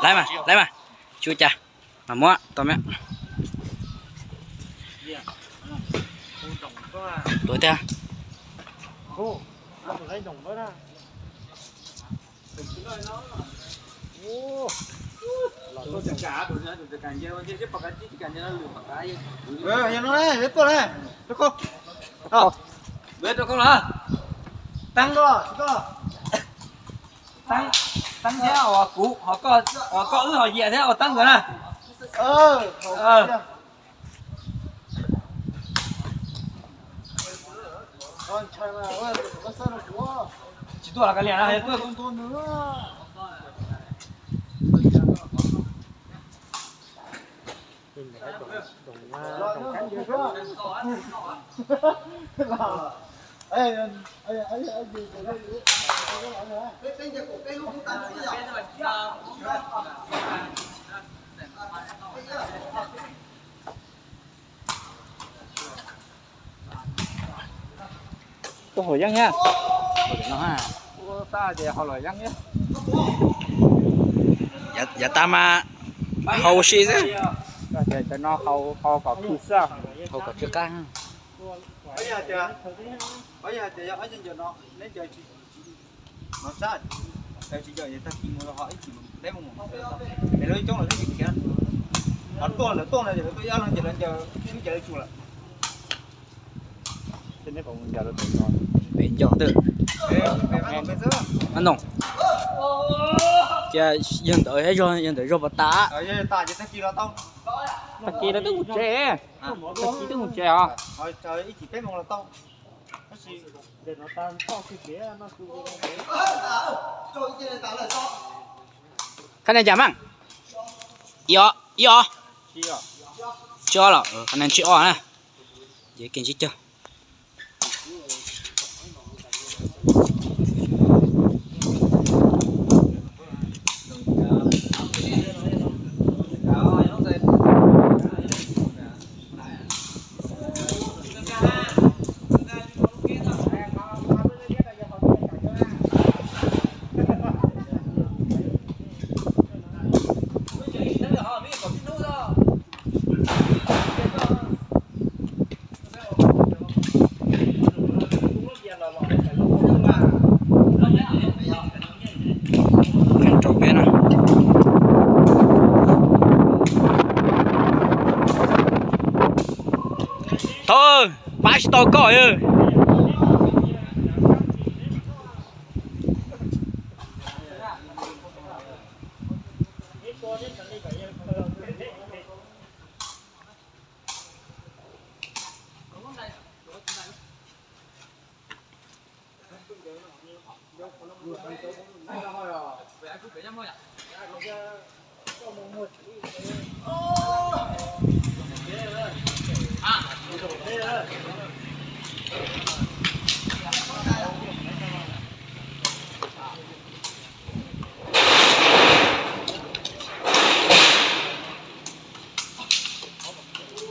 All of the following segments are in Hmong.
Laiv mas, laiv mas, tsis ua cas, mas muab tau me. Tuav tiag. Teeb thiab uas kuv, koj wb ho Yias thiab ua teeb nkawd na. Tsis tuaj los kav liam no, tuaj. Tuaj haus yeeb thiab. Yav tas mas haus ua si xwb. Cov no haus kom khw xwb, haus kom tsw qab. Pem nco twb, Ab Ntoo, cia yawg ntawd, yawg ntawd zog puas tas? Tag kis lawv twb mus tsev, tag kis twb mus tsev os. Qhab nees cas mas? Ib ob, ib ob, tsib ob los, qhab nees tsib ob na. Ces kev ntsib cog. Rau peb no. Thov pab tsis tau koj.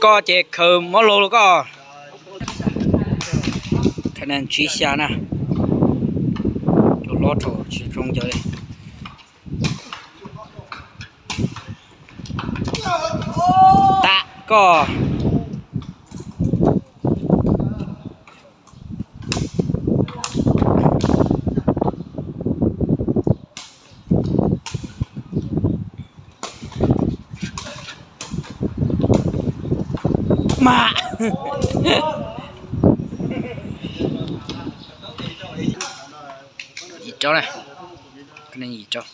Koj ces khaws mob laug los koj. Thaj neeg tsib xya na. Cov hlob rau tsis zoo ncaws li. Tag koj. Mas yim rau na, yim rau.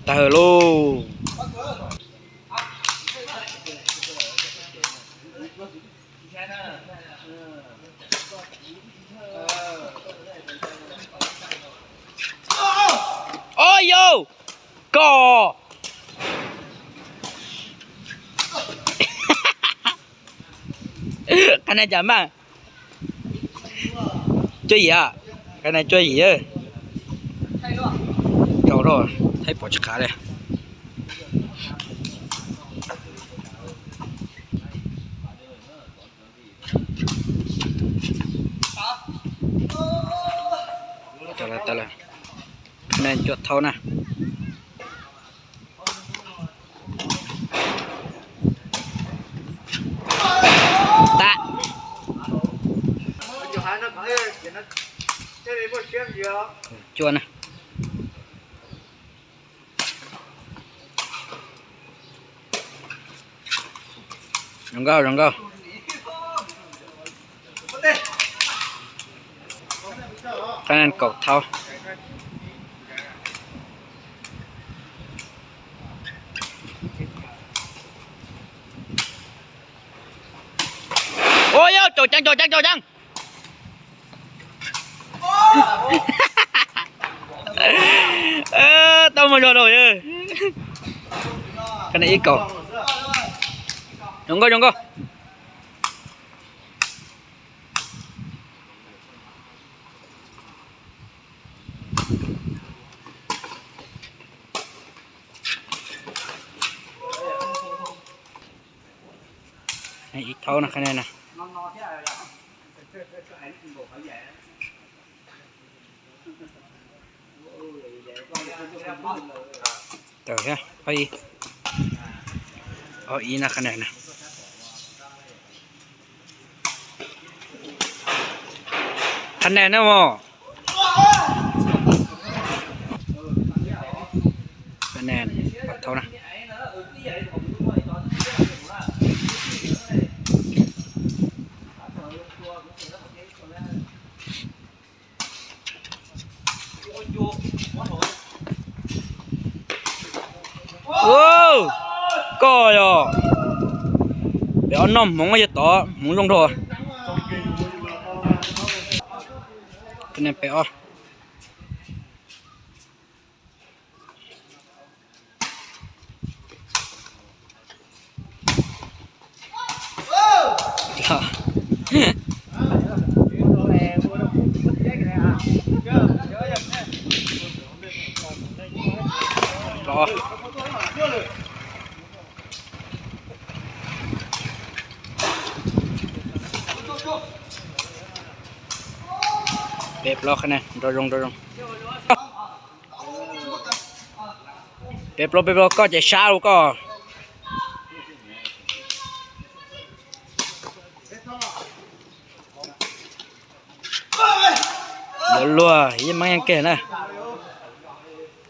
Tawg lauj. Oj yau, koj. Qhab nees cas mas? Cuaj yim a? Qhab nees cuaj yim. Rau rau, thaij pom tsis qab li. Tau lawm, tau lawm. Khab nen cuam thaub na. Tag. Cuam na. Zoo nkauj, zoo nkauj. Khab nen kaum thaub. Ua yog caum ceev, caum ceev, caum ceev. Tau mus zog rau. Khab nen ib kaum. Zoo nkauj, zoo nkauj. Ib thaub no, khab nen na. Tawm thiab, ob ib, ob ib na, khab nen na. Khab nen na mog. Khab nen, thaub na. Koj yog peb ob noj hmoov, yog tod hmoov zoo dhau. Peb ob. Peb plaub, khab nen nrau zoo, nrau zoo. Peb plaub, peb plaub, koj ces sab lawm koj. Yuav luag, yeej meej yeej kiag na.